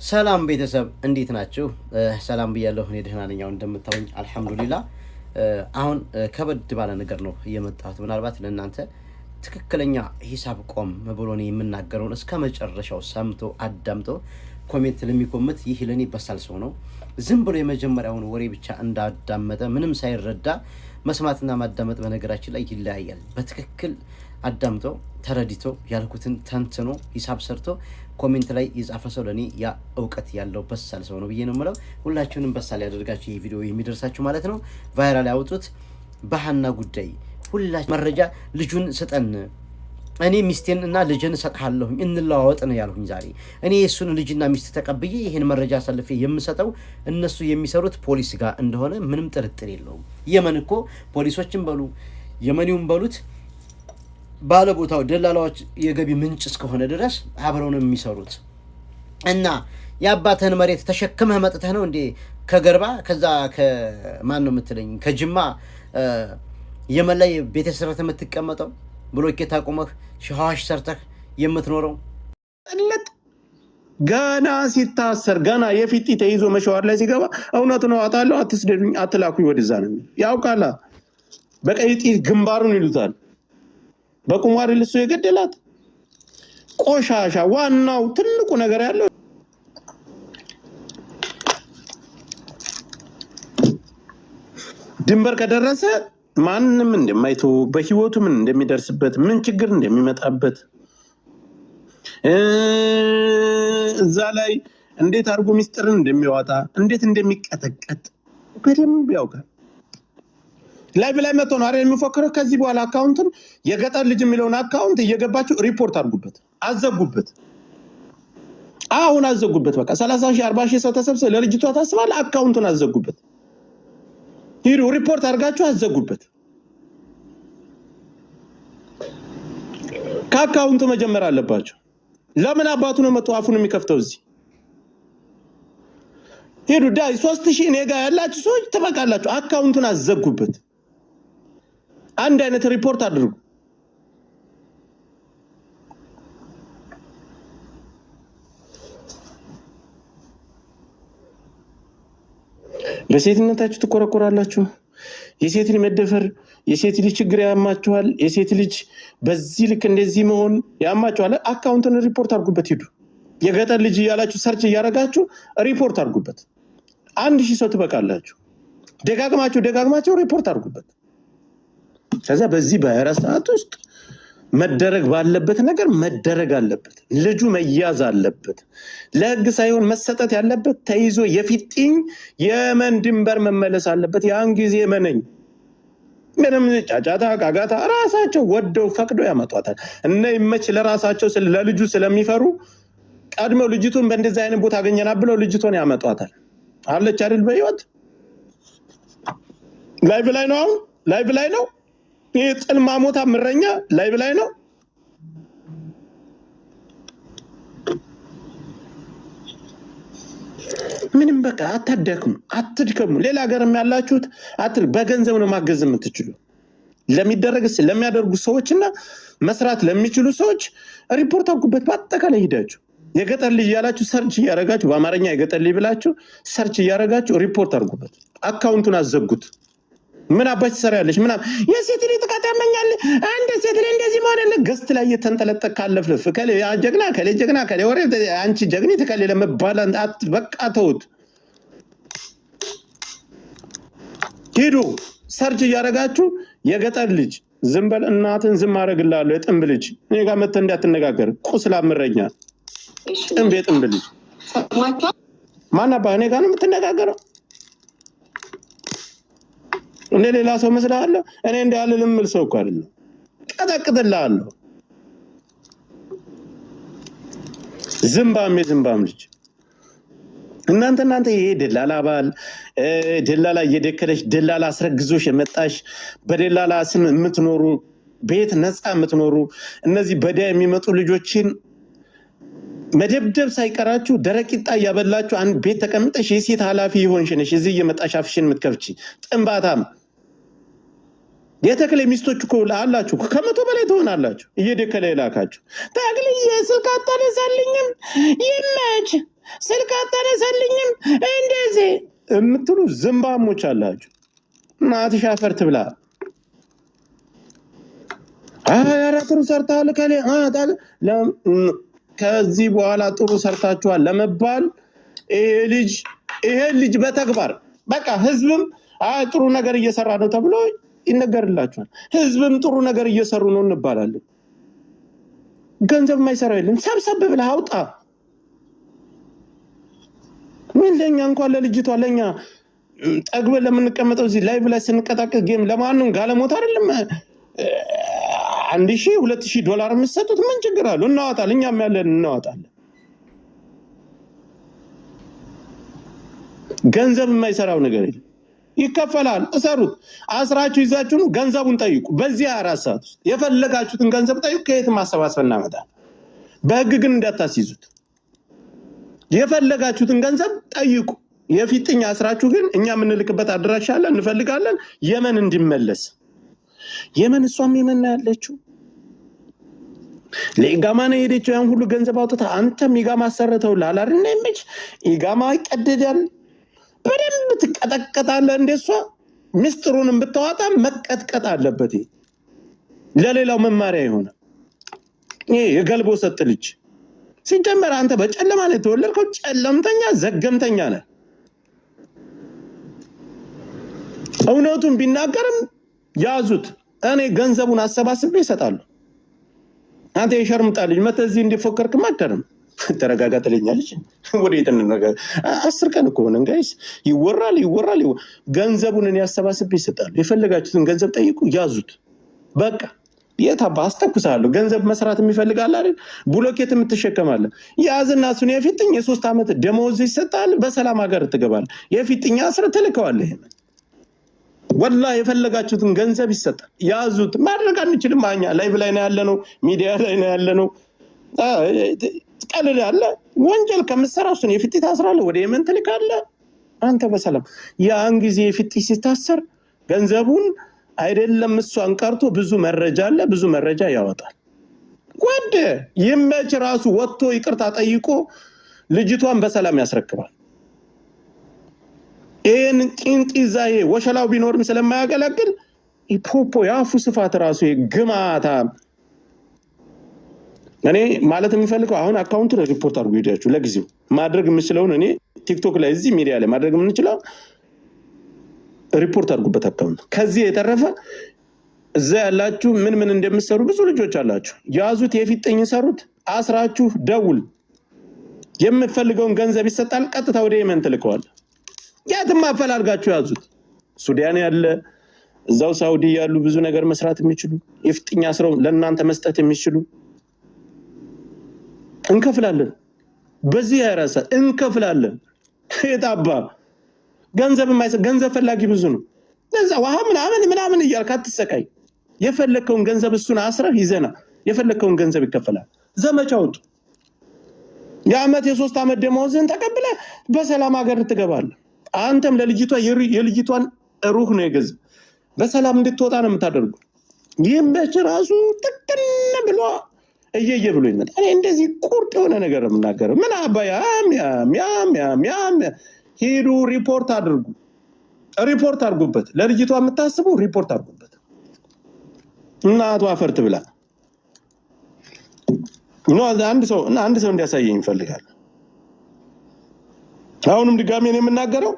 ሰላም ቤተሰብ እንዴት ናችሁ? ሰላም ብያለሁ። እኔ ደህና ነኝ። አሁን እንደምታዩኝ አልሐምዱሊላ። አሁን ከበድ ባለ ነገር ነው የመጣሁት። ምናልባት ለእናንተ ትክክለኛ ሂሳብ ቆም ብሎ እኔ የምናገረውን እስከ መጨረሻው ሰምቶ አዳምጦ comment ለሚኮምት ይህ ለእኔ በሳል ሰው ነው። ዝም ብሎ የመጀመሪያውን ወሬ ብቻ እንዳዳመጠ ምንም ሳይረዳ መስማትና ማዳመጥ በነገራችን ላይ ይለያያል። በትክክል አዳምጦ ተረድቶ ያልኩትን ተንትኖ ሂሳብ ሰርቶ comment ላይ የጻፈ ሰው ለእኔ ያ እውቀት ያለው በሳል ሰው ነው ብዬ ነው የምለው። ሁላችሁንም በሳል ያደርጋችሁ ይህ ቪዲዮ የሚደርሳችሁ ማለት ነው። Viral ያውጡት። በሀና ጉዳይ ሁላችሁ መረጃ ልጁን ስጠን፣ እኔ ሚስቴን እና ልጅን እሰጥሃለሁኝ እንለዋወጥ ነው ያልሁኝ። ዛሬ እኔ የእሱን ልጅና ሚስት ተቀብዬ ይህን መረጃ አሳልፌ የምሰጠው እነሱ የሚሰሩት ፖሊስ ጋር እንደሆነ ምንም ጥርጥር የለውም። የመን እኮ ፖሊሶችን በሉ የመኒውን በሉት ባለቦታው ደላላዎች የገቢ ምንጭ እስከሆነ ድረስ አብረው ነው የሚሰሩት። እና የአባትህን መሬት ተሸክመህ መጥተህ ነው እንዴ ከገርባ ከዛ ከማን ነው የምትለኝ ከጅማ የመን ላይ ቤት ሰርተህ የምትቀመጠው፣ ብሎኬት አቁመህ ሸዋሽ ሰርተህ የምትኖረው? ለጥ ገና ሲታሰር ገና የፊጢ ተይዞ መሸዋር ላይ ሲገባ እውነቱን አወጣለሁ፣ አትስደዱኝ፣ አትላኩኝ ወደዛ ነው የሚለው። ያውቃላ። በቀይ ጢት ግንባሩን ይሉታል። በቁሙ አይደል እሱ የገደላት ቆሻሻ። ዋናው ትልቁ ነገር ያለው ድንበር ከደረሰ ማንም እንደማይተው፣ በህይወቱ ምን እንደሚደርስበት፣ ምን ችግር እንደሚመጣበት፣ እዛ ላይ እንዴት አድርጎ ሚስጥርን እንደሚያወጣ፣ እንዴት እንደሚቀጠቀጥ በደንብ ያውቃል። Live ላይ መጥቶ ነው አይደል የሚፎክረው? ከዚህ በኋላ አካውንትን የገጠር ልጅ የሚለውን account እየገባችሁ ሪፖርት አድርጉበት፣ አዘጉበት። አሁን አዘጉበት። በቃ 30 ሺህ 40 ሺህ ሰው ተሰብስበ ለልጅቷ ታስባለህ። Account ኡን አዘጉበት። ሂዱ ሪፖርት አድርጋችሁ አዘጉበት። ከ account ኡ መጀመር አለባቸው። ለምን አባቱ ነው መጥቶ አፉን የሚከፍተው እዚህ? ሂዱ ዳይ 3000 እኔ ጋር ያላችሁ ሰዎች ትበቃላችሁ። Account ኡን አዘጉበት። አንድ አይነት ሪፖርት አድርጉ። በሴትነታችሁ ትኮረኮራላችሁ። የሴት ልጅ መደፈር፣ የሴት ልጅ ችግር ያማችኋል። የሴት ልጅ በዚህ ልክ እንደዚህ መሆን ያማችኋል። Account ን ሪፖርት አድርጉበት። ሂዱ የገጠር ልጅ እያላችሁ search እያደረጋችሁ ሪፖርት አድርጉበት። 1000 ሰው ትበቃላችሁ። ደጋግማችሁ ደጋግማችሁ ሪፖርት አድርጉበት። ከዚያ በዚህ በ24 ሰዓት ውስጥ መደረግ ባለበት ነገር መደረግ አለበት። ልጁ መያዝ አለበት። ለህግ ሳይሆን መሰጠት ያለበት ተይዞ የፊጥኝ የመን ድንበር መመለስ አለበት። ያን ጊዜ መነኝ ምንም ጫጫታ ጋጋታ ራሳቸው ወደው ፈቅደው ያመጧታል። እነ ይመች ለራሳቸው ለልጁ ስለሚፈሩ ቀድመው ልጅቱን በእንደዚህ አይነት ቦታ አገኘና ብለው ልጅቷን ያመጧታል። አለች አይደል? በህይወት ላይቭ ላይ ነው። አሁን ላይቭ ላይ ነው። ይህ ጥልማሞታ ምረኛ ላይቭ ላይ ነው። ምንም በቃ አታደክሙ፣ አትድከሙ። ሌላ ሀገርም ያላችሁት በገንዘብ ነው ማገዝ የምትችሉ። ለሚደረግ ለሚያደርጉ ሰዎች እና መስራት ለሚችሉ ሰዎች ሪፖርት አድርጉበት። በአጠቃላይ ሂዳችሁ የገጠር ልጅ እያላችሁ search እያደረጋችሁ፣ በአማርኛ የገጠር ልጅ ብላችሁ search እያደረጋችሁ ሪፖርት አድርጉበት። Account ኡን አዘጉት። ምን አባሽ ትሰሪያለሽ? ምናምን የሴት ልጅ ጥቃት ያመኛል። አንድ ሴት ልጅ እንደዚህ መሆን የለ guest ላይ እየተንጠለጠል ካለፍልፍ ከሌ ጀግና ከሌ ጀግና ከሌ ወሬ አንቺ ጀግኒት ከሌ ለመባል በቃ ተውት። ሂዱ search እያደረጋችሁ የገጠር ልጅ። ዝም በል እናትን ዝም አደርግልሃለሁ። የጥንብ ልጅ እኔ ጋር መተህ እንዳትነጋገር። ቁስል አምረኛ ጥንብ የጥንብ ልጅ ማን አባህ እኔ ጋር ነው የምትነጋገረው? እንደ ሌላ ሰው መስልሃለሁ? እኔ እንደ ያለ ልምል ሰው እኮ አይደለም። ቀጠቅጥልሃለሁ። ዝምባም የዝምባም ልጅ እናንተ ይሄ ደላላ ባል፣ ደላላ እየደከለሽ፣ ደላላ አስረግዞሽ የመጣሽ፣ በደላላ ስም የምትኖሩ፣ ቤት ነፃ የምትኖሩ፣ እነዚህ በዲያ የሚመጡ ልጆችን መደብደብ ሳይቀራችሁ ደረቅ ቂጣ እያበላችሁ አንድ ቤት ተቀምጠሽ የሴት ኃላፊ የሆንሽ ነሽ። እዚህ እየመጣሽ አፍሽን የምትከፍቺ ጥንባታም የተክሌ ሚስቶች እኮ አላችሁ፣ ከ100 በላይ ትሆናላችሁ። እየደከለ የላካችሁ ተክልዬ ስልክ አታነሳልኝም፣ ይመች ስልክ አታነሳልኝም እንደዚህ የምትሉ ዝምባሞች አላችሁ። እናትሽ አፈር ትብላ። ኧረ ጥሩ ሰርተሃል ከሌ ከዚህ በኋላ ጥሩ ሰርታችኋል ለመባል ይሄ ልጅ በተግባር በቃ ህዝብም አይ ጥሩ ነገር እየሰራ ነው ተብሎ ይነገርላችኋል። ህዝብም ጥሩ ነገር እየሰሩ ነው እንባላለን። ገንዘብ የማይሰራው የለም። ሰብሰብ ብለህ አውጣ። ምን ለኛ እንኳን ለልጅቷ ለኛ ጠግበን ለምንቀመጠው እዚህ live ላይ ስንቀጣቀጥ game ለማንም ጋለሞታ አይደለም። 1000 2000 ዶላር የምትሰጡት ምን ችግር አለው? እናወጣለን። እኛም ያለን እናወጣለን። ገንዘብ የማይሰራው ነገር የለም። ይከፈላል። እሰሩት። አስራችሁ ይዛችሁን ገንዘቡን ጠይቁ። በዚህ 4 ሰዓት ውስጥ የፈለጋችሁትን ገንዘብ ጠይቁ። ከየት ማሰባሰብ እናመጣለን። በህግ ግን እንዳታስይዙት። የፈለጋችሁትን ገንዘብ ጠይቁ። የፊጥኝ አስራችሁ ግን እኛ የምንልክበት አድራሻ አለ፣ እንፈልጋለን። የመን እንዲመለስ የመን እሷም የመን ነው ያለችው። ለኢጋማ ነው የሄደችው። ያን ሁሉ ገንዘብ አውጥታ አንተም ኢጋማ አሰርተውልሃል አይደል? ይመች ኢጋማ ይቀደዳል። በደንብ ትቀጠቀጣለህ። እንደሷ ምስጢሩን ብታወጣ መቀጥቀጥ አለበት። ይሄ ለሌላው መማሪያ የሆነ ይሄ የገልቦ ሰጥ ልጅ ሲጀመር አንተ በጨለማ ላይ የተወለድከው ጨለምተኛ ዘገምተኛ ነህ። እውነቱን ቢናገርም ያዙት። እኔ ገንዘቡን አሰባስቤ ይሰጣሉ። አንተ የሸርምጣ ልጅ መተህ እዚህ እንዲፎከርክም አደርም ተረጋጋ ትለኛለች። ወዴት እንረጋ? 10 ቀን እኮ ሆነን guys። ይወራል ይወራል። ገንዘቡን እኔ አሰባስቤ ይሰጣሉ። የፈለጋችሁትን ገንዘብ ጠይቁ፣ ያዙት። በቃ የት አባ አስተኩሳለሁ። ገንዘብ መስራት የሚፈልግ አለ አይደል? ብሎኬት የምትሸከማለህ ያዝና እሱን የፊጥኝ የ3 ዓመት ደመወዝ ይሰጣል። በሰላም ሀገር ትገባለህ። የፊጥኝ አስረህ ትልከዋለህ። ይሄንን ወላ የፈለጋችሁትን ገንዘብ ይሰጣል። ያዙት። ማድረግ አንችልም። እኛ live ላይ ነው ያለነው፣ ሚዲያ ላይ ነው ያለነው። ቀልድ አለ። ወንጀል ከምትሰራ እሱን የፊጥኝ ታስራለህ፣ ወደ የመን ትልካለህ። አንተ በሰላም ያን ጊዜ የፊጥኝ ሲታሰር ገንዘቡን አይደለም እሷን ቀርቶ ብዙ መረጃ አለ፣ ብዙ መረጃ ያወጣል። ወደ ይመች ራሱ ወጥቶ ይቅርታ ጠይቆ ልጅቷን በሰላም ያስረክባል። ይህን ቂንጢዛ ይሄ ወሸላው ቢኖርም ስለማያገለግል ፖፖ የአፉ ስፋት ራሱ ግማታ። እኔ ማለት የምፈልገው አሁን account ኡን ሪፖርት አድርጉ ሄዳችሁ ለጊዜው ማድረግ የምችለውን እኔ ቲክቶክ ላይ እዚህ ሚዲያ ላይ ማድረግ የምንችለው ሪፖርት አድርጉበት account። ከዚህ የተረፈ እዛ ያላችሁ ምን ምን እንደምትሰሩ ብዙ ልጆች አላችሁ። ያዙት፣ የፊጥኝ ሰሩት፣ አስራችሁ ደውል። የምትፈልገውን ገንዘብ ይሰጣል። ቀጥታ ወደ የመን ትልከዋል። የትም አፈላልጋችሁ ያዙት። ሱዳን ያለ እዛው ሳውዲ ያሉ ብዙ ነገር መስራት የሚችሉ የፊጥኝ አስረው ለእናንተ መስጠት የሚችሉ እንከፍላለን። በዚህ 24 ሰዓት እንከፍላለን። የታባ ገንዘብ ገንዘብ ፈላጊ ብዙ ነው። እዛ ውሃ ምናምን ምናምን እያልክ አትሰቃይ። የፈለግከውን ገንዘብ እሱን አስረህ ይዘና የፈለግከውን ገንዘብ ይከፈላል። ዘመቻ ውጡ። የአመት የ3 ዓመት ደመወዝህን ተቀብለህ በሰላም ሀገር ትገባለህ። አንተም ለልጅቷ የልጅቷን ሩህ ነው የገዛ በሰላም እንድትወጣ ነው የምታደርጉ። ይህም በች ራሱ ጥቅን ብሎ እየየ ብሎ ይመጣል። እኔ እንደዚህ ቁርጥ የሆነ ነገር ነው የምናገረው። ምን አባ ያም ያም ያም ያም ያም ሂዱ፣ ሪፖርት አድርጉ፣ ሪፖርት አድርጉበት። ለልጅቷ የምታስቡ ሪፖርት አድርጉበት። እናቷ አፈር ትብላ። No አንድ ሰው እንዲያሳየኝ ይፈልጋል። አሁንም ድጋሜ ነው የምናገረው።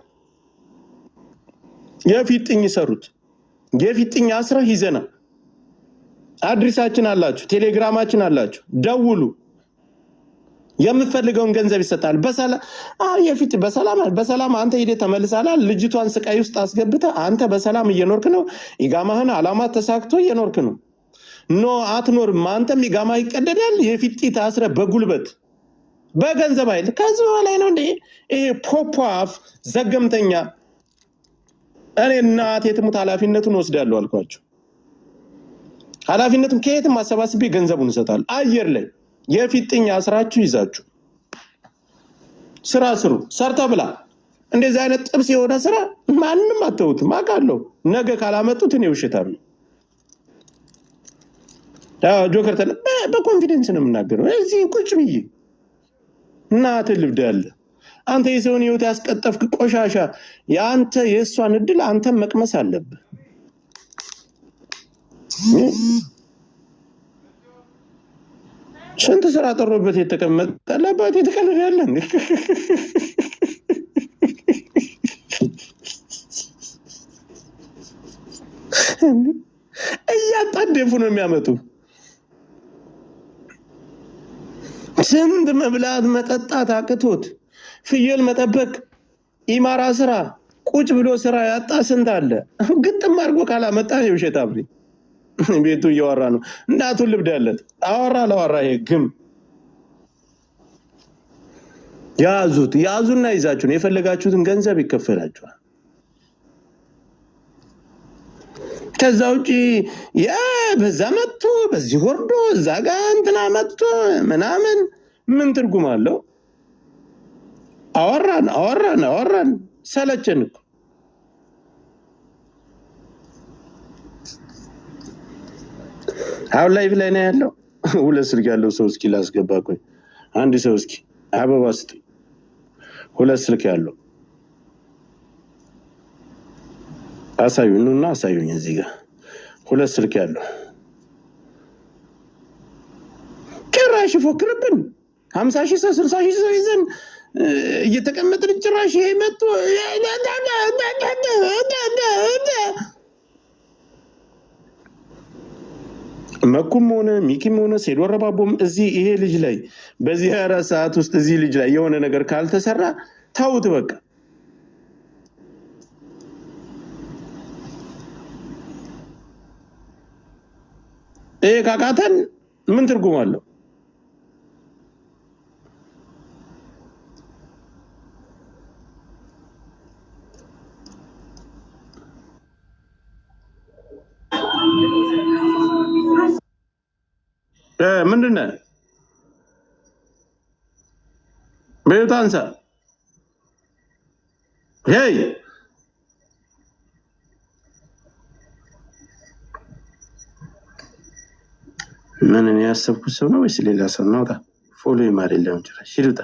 የፊጥኝ ሰሩት፣ የፊጥኝ አስረህ ይዘና address ኣችን አላችሁ፣ ቴሌግራማችን አላችሁ፣ ደውሉ። የምትፈልገውን ገንዘብ ይሰጣል። የፊት በሰላም በሰላም አንተ ሂደህ ተመልሳላል። ልጅቷን ስቃይ ውስጥ አስገብተህ አንተ በሰላም እየኖርክ ነው። ኢጋማህን አላማ ተሳክቶ እየኖርክ ነው። No አትኖርም። አንተም ኢጋማ ይቀደዳል። የፊት ታስረ በጉልበት በገንዘብ ኃይል ከዚህ በላይ ነው እንዴ? ይሄ ፖፖ አፍ ዘገምተኛ። እኔ እናቴ ትሙት ኃላፊነቱን ወስዳለሁ አልኳቸው። ኃላፊነቱን ከየትም አሰባስቤ ገንዘቡን እሰጣለሁ። አየር ላይ የፊጥኝ አስራችሁ ይዛችሁ ስራ ስሩ፣ ሰርተ ብላ። እንደዚህ አይነት ጥብስ የሆነ ስራ ማንም አተውትም አውቃለሁ። ነገ ካላመጡት እኔ ውሸታም ነው። ጆከር በ confidence ነው የምናገረው። እዚህ ቁጭ ብዬ እናትህ ልብድ ያለ አንተ የሰውን ህይወት ያስቀጠፍክ ቆሻሻ፣ የአንተ የእሷን እድል አንተን መቅመስ አለብህ። ስንት ስራ ጠሮበት የተቀመጠ ለአባቴ የተቀለደ ያለ እያጣደፉ ነው የሚያመጡ። ስንት መብላት መጠጣት አቅቶት ፍየል መጠበቅ ኢማራ ስራ ቁጭ ብሎ ስራ ያጣ ስንት አለ። ግጥም አድርጎ ካላመጣ የውሸት አብሬ ቤቱ እያወራ ነው። እናቱን ልብድ ያለት አወራ ለዋራ ይሄ ግም ያዙት ያዙና ይዛችሁ ነው የፈለጋችሁትን ገንዘብ ይከፈላችኋል። ከዛ ውጭ ያ በዛ መጥቶ በዚህ ወርዶ እዛ ጋ እንትና መጥቶ ምናምን ምን ትርጉም አለው? አወራን አወራን አወራን ሰለቸን እኮ። አሁን live ላይ ነው ያለው። ሁለት ስልክ ያለው ሰው እስኪ ላስገባ። ቆይ አንድ ሰው እስኪ አበባ ስጡኝ። ሁለት ስልክ ያለው አሳዩኝ፣ ኑና አሳዩኝ። እዚህ ጋር ሁለት ስልክ ያለው ጭራሽ ይፎክርብን። 50,000 ሰው 60,000 ሰው ይዘን እየተቀመጥን ጭራሽ ይሄ መጥቶ መኩም ሆነ ሚኪም ሆነ ሴዶ ረባቦም እዚህ ይሄ ልጅ ላይ በዚህ 24 ሰዓት ውስጥ እዚህ ልጅ ላይ የሆነ ነገር ካልተሰራ ተውት በቃ። ይሄ ካቃተን ምን ትርጉም አለው? ምንድን ነህ? በይውጣ አንሳ። Hey ምን እኔ ያሰብኩት ሰው ነው ወይስ ሌላ ሰው ነው? ውጣ። Follow አይደለም ጭራሽ። ሂድ ውጣ።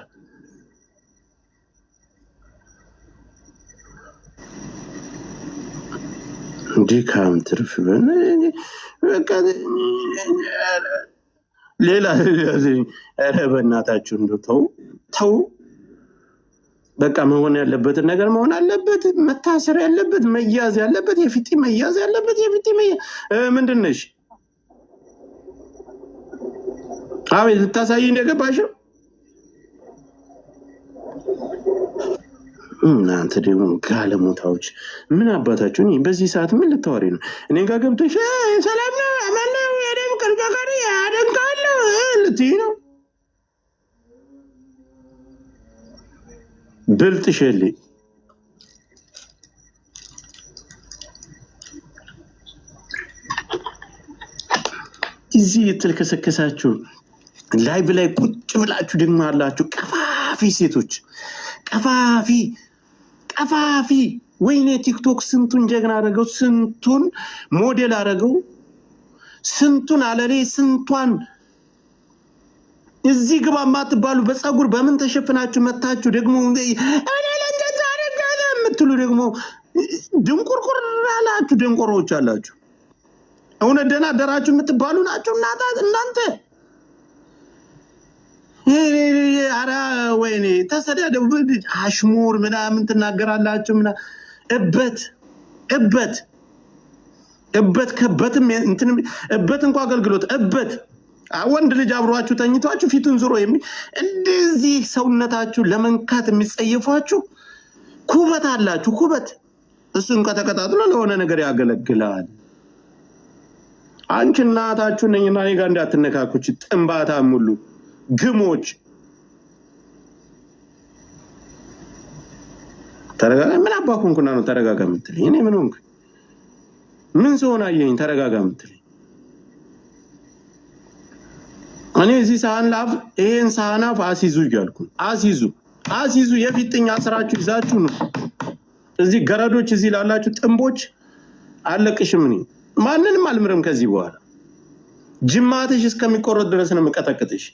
ድካም ትርፍ በቃ ሌላ ኧረ በእናታችሁ እንደው ተው ተው። በቃ መሆን ያለበትን ነገር መሆን አለበት። መታሰር ያለበት መያዝ ያለበት የፊቴ መያዝ ያለበት የፊቴ ምንድን ነሽ? አቤት ልታሳይ እንደገባሽው እናንተ ደግሞ ጋለሞታዎች ምን አባታችሁ እኔ በዚህ ሰዓት ምን ልታወሪ ነው? እኔ ጋር ገብተሽ ሰላም ነው አማን ነው የደም ቅርጫ ጋር አደንቃለሁ ልትይ ነው? ብልጥ ሸሌ እዚህ የተልከሰከሳችሁ ላይቭ ላይ ቁጭ ብላችሁ ደግሞ አላችሁ ቀፋፊ ሴቶች፣ ቀፋፊ ቀፋፊ። ወይኔ ቲክቶክ ስንቱን ጀግና አደረገው፣ ስንቱን ሞዴል አደረገው፣ ስንቱን አለሌ፣ ስንቷን እዚህ ግባ የማትባሉ በፀጉር በምን ተሸፍናችሁ መታችሁ ደግሞ የምትሉ ደግሞ ድንቁርቁር አላችሁ፣ ደንቆሮዎች አላችሁ። እውነት ደህና አደራችሁ የምትባሉ ናቸው እናንተ። ኧረ ወይኔ ተሰዳደቡ፣ አሽሙር ምናምን ትናገራላችሁ። ምናምን እበት እበት እበት ከበትም እንትን እበት እንኳ አገልግሎት እበት ወንድ ልጅ አብሯችሁ ተኝቷችሁ ፊቱን ዞሮ እንደዚህ ሰውነታችሁ ለመንካት የሚጸየፏችሁ ኩበት አላችሁ። ኩበት እሱን ከተቀጣጥሎ ለሆነ ነገር ያገለግላል። አንቺ እናታችሁ ነኝና እኔ ጋር እንዳትነካኩች ጥንባታም ሁሉ ግሞች። ተረጋጋ። ምን አባ ሆንኩና ነው ተረጋጋ የምትለኝ? እኔ ምን ሆንኩ? ምን ስሆን አየኝ ተረጋጋ የምትለኝ? እኔ እዚህ ሳህን ላፍ ይሄን ሳህን አፍ አስይዙ እያልኩ ነው። አስይዙ አስይዙ፣ የፊጥኝ አስራችሁ ይዛችሁ ነው። እዚህ ገረዶች፣ እዚህ ላላችሁ ጥንቦች አለቅሽም። እኔ ማንንም አልምርም ከዚህ በኋላ። ጅማትሽ እስከሚቆረጥ ድረስ ነው የምቀጠቅጥሽ።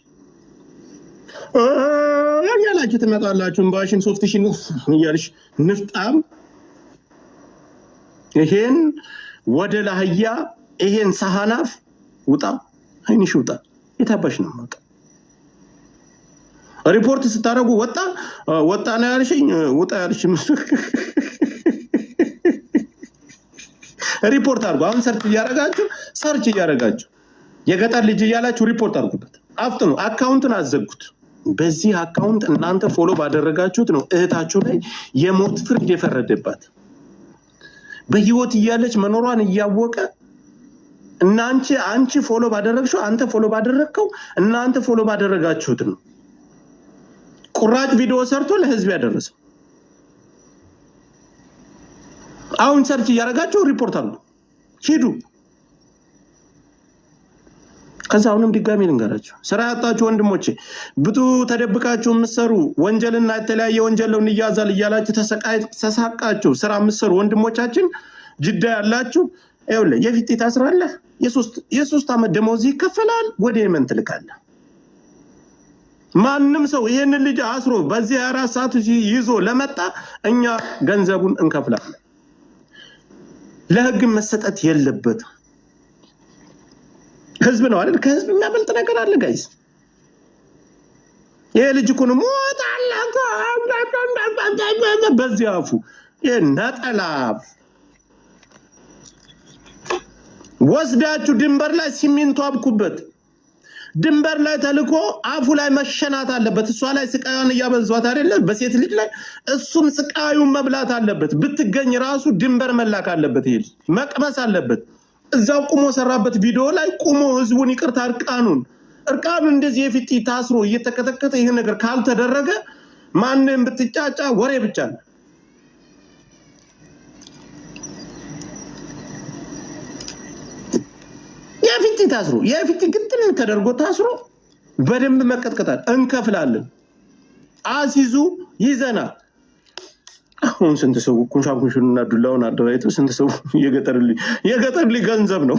ያላችሁ ትመጣላችሁ። እንባሽን ሶፍትሽን እያልሽ ንፍጣም። ይሄን ወደ ላህያ ይሄን ሰሃናፍ ውጣ፣ አይንሽ ውጣ። የታባሽ ነው ወጣ። ሪፖርት ስታደርጉ ወጣ ወጣ ነው ያልሽኝ፣ ውጣ ያልሽ። ሪፖርት አድርጉ። አሁን search እያደረጋችሁ፣ search እያደረጋችሁ የገጠር ልጅ እያላችሁ ሪፖርት አድርጉበት። አፍጥኑ። አካውንትን አዘጉት። በዚህ account እናንተ follow ባደረጋችሁት ነው እህታችሁ ላይ የሞት ፍርድ የፈረደባት። በህይወት እያለች መኖሯን እያወቀ እናንቺ አንቺ follow ባደረግሽው፣ አንተ follow ባደረግከው፣ እናንተ follow ባደረጋችሁት ነው ቁራጭ ቪዲዮ ሰርቶ ለህዝብ ያደረሰው። አሁን search እያደረጋችሁ ሪፖርት አድርጉ፣ ሂዱ። ከዛ አሁንም ድጋሚ ልንገራችሁ፣ ስራ ያጣችሁ ወንድሞቼ፣ ብዙ ተደብቃችሁ የምትሰሩ፣ ወንጀልና የተለያየ ወንጀል ነው እንያዛል እያላችሁ ተሳቃችሁ ስራ የምትሰሩ ወንድሞቻችን፣ ጅዳ ያላችሁ፣ ይኸውልህ የፊት ታስራለህ፣ የ3 ዓመት ደመወዝ ይከፈላል፣ ወደ የመን ትልካለህ። ማንም ሰው ይህንን ልጅ አስሮ በዚህ 24 ሰዓት ይዞ ለመጣ እኛ ገንዘቡን እንከፍላለን። ለህግ መሰጠት የለበትም። ህዝብ ነው አይደል? ከህዝብ የሚያበልጥ ነገር አለ guys? ይሄ ልጅ እኮ ነው ሞት አለ በዚህ አፉ፣ ይሄ ነጠላ ወስዳችሁ ድንበር ላይ ሲሚንቶ አብኩበት። ድንበር ላይ ተልኮ አፉ ላይ መሸናት አለበት። እሷ ላይ ስቃዩን እያበዟት አይደለ? በሴት ልጅ ላይ እሱም ስቃዩን መብላት አለበት። ብትገኝ ራሱ ድንበር መላክ አለበት። ይሄ ልጅ መቅመስ አለበት። እዛው ቁሞ ሰራበት ቪዲዮ ላይ ቁሞ ህዝቡን ይቅርታ እርቃኑን እርቃኑን እንደዚህ የፊት ታስሮ እየተከተከተ ይህ ነገር ካልተደረገ ማንም ብትጫጫ ወሬ ብቻ ነው። የፊት ታስሮ የፊት ግጥም ተደርጎ ታስሮ በደንብ መቀጥቀጣል። እንከፍላለን። አሲዙ ይዘናል። አሁን ስንት ሰው ኩንሻኩንሹንና ዱላውን አደራጅቶ ስንት ሰው የገጠር ልጅ ገንዘብ ነው።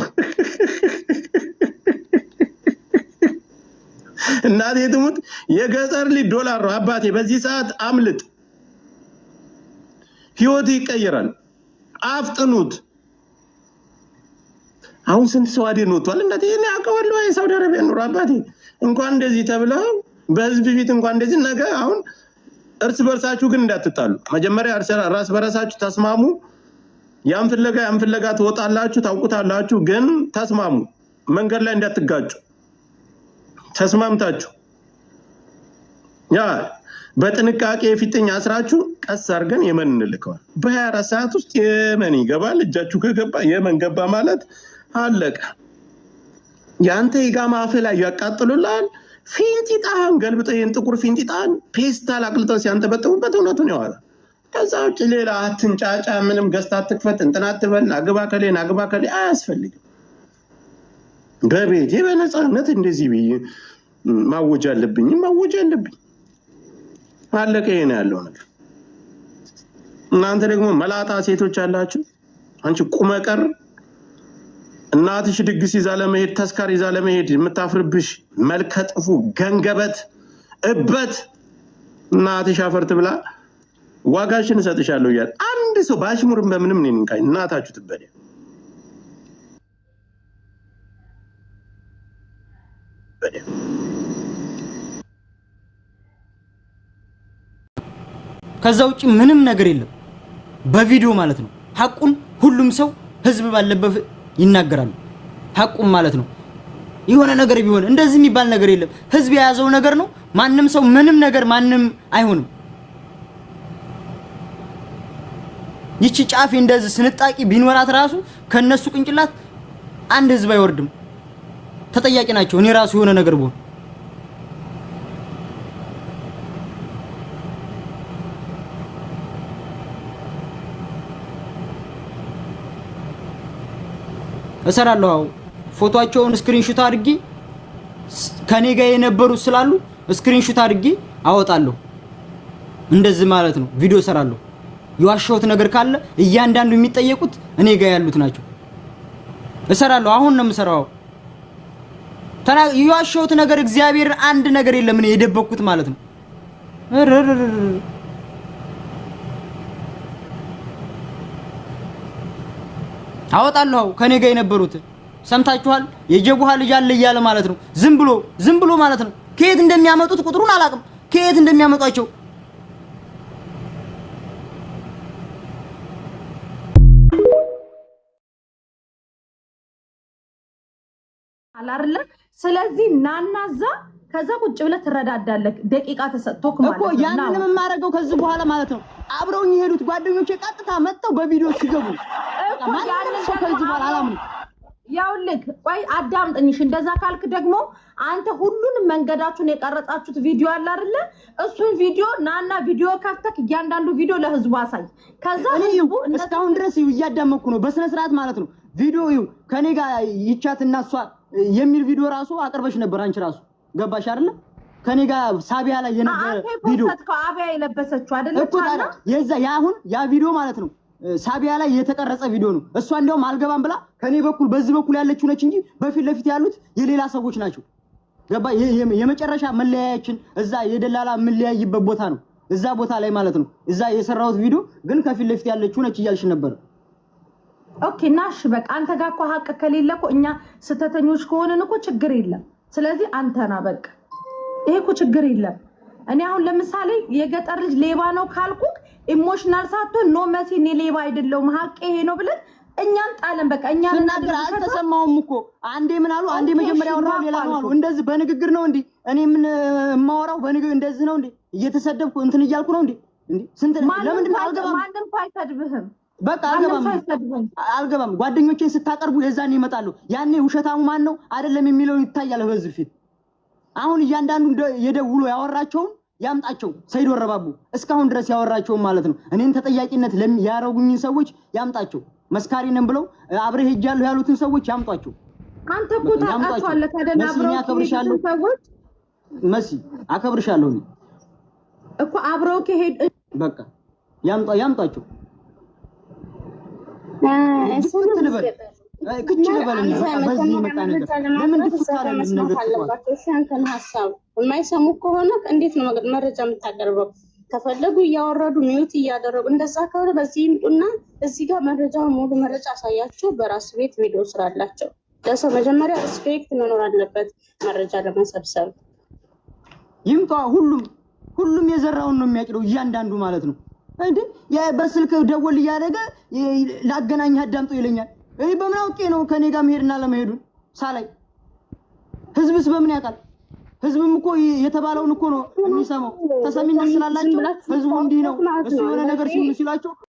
እናቴ ትሙት የገጠር ልጅ ዶላር ነው። አባቴ በዚህ ሰዓት አምልጥ፣ ህይወት ይቀየራል። አፍጥኑት። አሁን ስንት ሰው አዴን ወጥቷል። እናቴ እኔ አውቀዋለሁ። የሳውዲ አረቢያ ኑሮ አባቴ እንኳን እንደዚህ ተብለው በህዝብ ፊት እንኳን እንደዚህ ነገ አሁን እርስ በርሳችሁ ግን እንዳትጣሉ። መጀመሪያ ራስ በራሳችሁ ተስማሙ። ያን ፍለጋ ያን ፍለጋ ትወጣላችሁ፣ ታውቁታላችሁ። ግን ተስማሙ፣ መንገድ ላይ እንዳትጋጩ። ተስማምታችሁ ያ በጥንቃቄ የፊጥኝ አስራችሁ ቀስ አድርገን የመን እንልከዋል። በ24 ሰዓት ውስጥ የመን ይገባል። እጃችሁ ከገባ የመን ገባ ማለት አለቀ። የአንተ የጋማ አፍህ ላይ ያቃጥሉልሃል። ፊንጢጣህን ገልብጠው ይህን ጥቁር ፊንጢጣህን ፔስታል አቅልጠው ሲያንጠበጥቡበት እውነቱን ያወራል። ከዛ ውጭ ሌላ አትንጫጫ፣ ምንም ገዝታ አትክፈት፣ እንትን አትበል፣ አግባ ከሌን አግባ ከሌ አያስፈልግም። በቤቴ በነፃነት እንደዚህ ብዬ ማወጅ አለብኝ ማወጅ አለብኝ። አለቀ። ይሄ ነው ያለው ነገር። እናንተ ደግሞ መላጣ ሴቶች አላችሁ። አንቺ ቁመቀር እናትሽ ድግስ ይዛ ለመሄድ ተስካር ይዛ ለመሄድ የምታፍርብሽ መልከጥፉ ገንገበት እበት እናትሽ አፈር ትብላ። ዋጋሽን እሰጥሻለሁ እያለ አንድ ሰው በአሽሙርም በምንም እኔን እንካኝ እናታችሁ ትበል። ከዛ ውጪ ምንም ነገር የለም። በቪዲዮ ማለት ነው። ሐቁን ሁሉም ሰው ህዝብ ባለበት ይናገራሉ። ሐቁን ማለት ነው። የሆነ ነገር ቢሆን እንደዚህ የሚባል ነገር የለም። ህዝብ የያዘው ነገር ነው። ማንም ሰው ምንም ነገር ማንም አይሆንም። ይቺ ጫፍ እንደዚህ ስንጣቂ ቢኖራት ራሱ ከነሱ ቅንጭላት አንድ ህዝብ አይወርድም። ተጠያቂ ናቸው። እኔ ራሱ የሆነ ነገር ብሆን እሰራለሁ። አዎ ፎቶአቸውን screenshot አድርጌ ከኔ ጋር የነበሩ ስላሉ screenshot አድርጌ አወጣለሁ። እንደዚህ ማለት ነው። ቪዲዮ እሰራለሁ። የዋሸሁት ነገር ካለ እያንዳንዱ የሚጠየቁት እኔ ጋር ያሉት ናቸው። እሰራለሁ። አሁን ነው የምሰራው። የዋሸሁት ነገር እግዚአብሔር አንድ ነገር የለም። እኔ የደበቅኩት ማለት ነው። እርርርር። አወጣለሁ ከኔ ጋር የነበሩት ሰምታችኋል። የጀቡሃ ልጅ አለ እያለ ማለት ነው። ዝም ብሎ ዝም ብሎ ማለት ነው። ከየት እንደሚያመጡት ቁጥሩን አላውቅም። ከየት እንደሚያመጧቸው። አይደለ? ስለዚህ ናና እዛ ከዛ ቁጭ ብለህ ትረዳዳለህ። ደቂቃ ተሰጥቶክ ማለት እኮ ነው። ያንንም የማደርገው ከዚህ በኋላ ማለት ነው። አብረውኝ የሄዱት ጓደኞቼ ቀጥታ መጥተው በቪዲዮ ሲገቡ እኮ ማንንም ያንን ሰው ደግሞ ከዚህ በኋላ አላምንም። ያውልህ ቆይ አዳምጠኝሽ። እንደዛ ካልክ ደግሞ አንተ ሁሉንም መንገዳችሁን የቀረጻችሁት ቪዲዮ አለ አይደለ? እሱን ቪዲዮ ናና ቪዲዮ ከፍተክ እያንዳንዱ ቪዲዮ ለህዝቡ አሳይ። ከዛ እኔ ህዝቡ እስካሁን ድረስ ይኸው እያዳመኩ ነው በስነ ስርዓት ማለት ነው። ቪዲዮ ይኸው ከኔ ጋር ይቻት እና እሷ የሚል ቪዲዮ ራሱ አቅርበሽ ነበር አንቺ ራሱ፣ ገባሽ አይደለ? ከኔ ጋር ሳቢያ ላይ የነበረ አንተ ቪዲዮ የ post ከው አብያ የለበሰችው አይደለች? እኮ ታዲያ የዛ የአሁን ያ ቪዲዮ ማለት ነው ሳቢያ ላይ የተቀረጸ ቪዲዮ ነው። እሷ እንዲያውም አልገባም ብላ ከኔ በኩል በዚህ በኩል ያለችው ነች እንጂ በፊት ለፊት ያሉት የሌላ ሰዎች ናቸው። ገባ? የመጨረሻ መለያያችን እዛ የደላላ የምንለያይበት ቦታ ነው። እዛ ቦታ ላይ ማለት ነው። እዛ የሰራሁት ቪዲዮ ግን ከፊት ለፊት ያለችው ነች እያልሽ ነበር። Okay ናሽ በቃ አንተ ጋር እኮ ሀቅ ከሌለ እኮ እኛ ስህተተኞች ከሆንን እኮ ችግር የለም። ስለዚህ አንተ ና በቃ፣ ይሄ እኮ ችግር የለም። እኔ አሁን ለምሳሌ የገጠር ልጅ ሌባ ነው ካልኩክ emotional ሳትሆን no መሲ እኔ ሌባ አይደለሁም ሀቅ ይሄ ነው ብለን እኛን ጣለን። በቃ እኛን ስናገር አልተሰማውም እኮ። አንዴ ምን አሉ፣ አንዴ መጀመሪያ ያወራው ሌላ ነው አሉ። እንደዚህ በንግግር ነው እንዴ? እኔ ምን የማወራው በንግግር እንደዚህ ነው እንዴ? እየተሰደብኩ እንትን እያልኩ ነው እንዴ? እንዴ ስንት ለምንድን ነው አልገባም። ማንም ሰው አይሰድብህም። በቃ ማንም አልገባም ሰው አይሰድብህም። አልገባም። ጓደኞቼን ስታቀርቡ የዛኔ ይመጣሉ። ያኔ ውሸታሙ ማን ነው አይደለም የሚለው ይታያል በዚህ ፊት። አሁን እያንዳንዱ የደውሎ ያወራቸውን ያምጣቸው። ሰይድ ወረባቡ እስካሁን ድረስ ያወራቸውን ማለት ነው። እኔን ተጠያቂነት ያረጉኝን ሰዎች ያምጣቸው። መስካሪ ነን ብለው አብሬ ሄጃለሁ ያሉትን ሰዎች ያምጧቸው። አንተ እኮ ያምጧቸው። ታውቃቸዋለህ። ከደህና መሲ እኔ አብረው አከብርሻለሁ። ከሄዱትን ሰዎች መሲ አከብርሻለሁ። እኔ እኮ አብረው ከሄዱ በቃ ያምጧቸው። ድፍት ልበል ክች ልበል እኔ በቃ በዚህ የመጣ ነገር ለምን ድፍት አለ መስማት ነገር ትቷል። አለባቸው። እሺ አንተን ሀሳብ የማይሰሙ ከሆነ እንዴት ነው መረጃ የምታቀርበው? ከፈለጉ እያወረዱ mute እያደረጉ እንደዛ ከሆነ በዚህ ይምጡና እዚህ ጋር መረጃውን ሙሉ መረጃ አሳያቸው። በራስ ቤት ቪዲዮ ስራላቸው። ለሰው መጀመሪያ respect መኖር አለበት መረጃ ለመሰብሰብ። ይምጣ። ሁሉም ሁሉም የዘራውን ነው የሚያጭደው እያንዳንዱ ማለት ነው። እንዴ በስልክ ደወል እያደረገ ላገናኝህ አዳምጦ ይለኛል። እኔ በምን አውቄ ነው ከኔ ጋር መሄድና ለመሄዱን ሳላይ? ህዝብስ በምን ያውቃል? ህዝብም እኮ የተባለውን እኮ ነው የሚሰማው። ተሰሚነት ስላላቸው ህዝቡ እንዲህ ነው እሱ የሆነ ነገር ሲሉ ሲሏቸው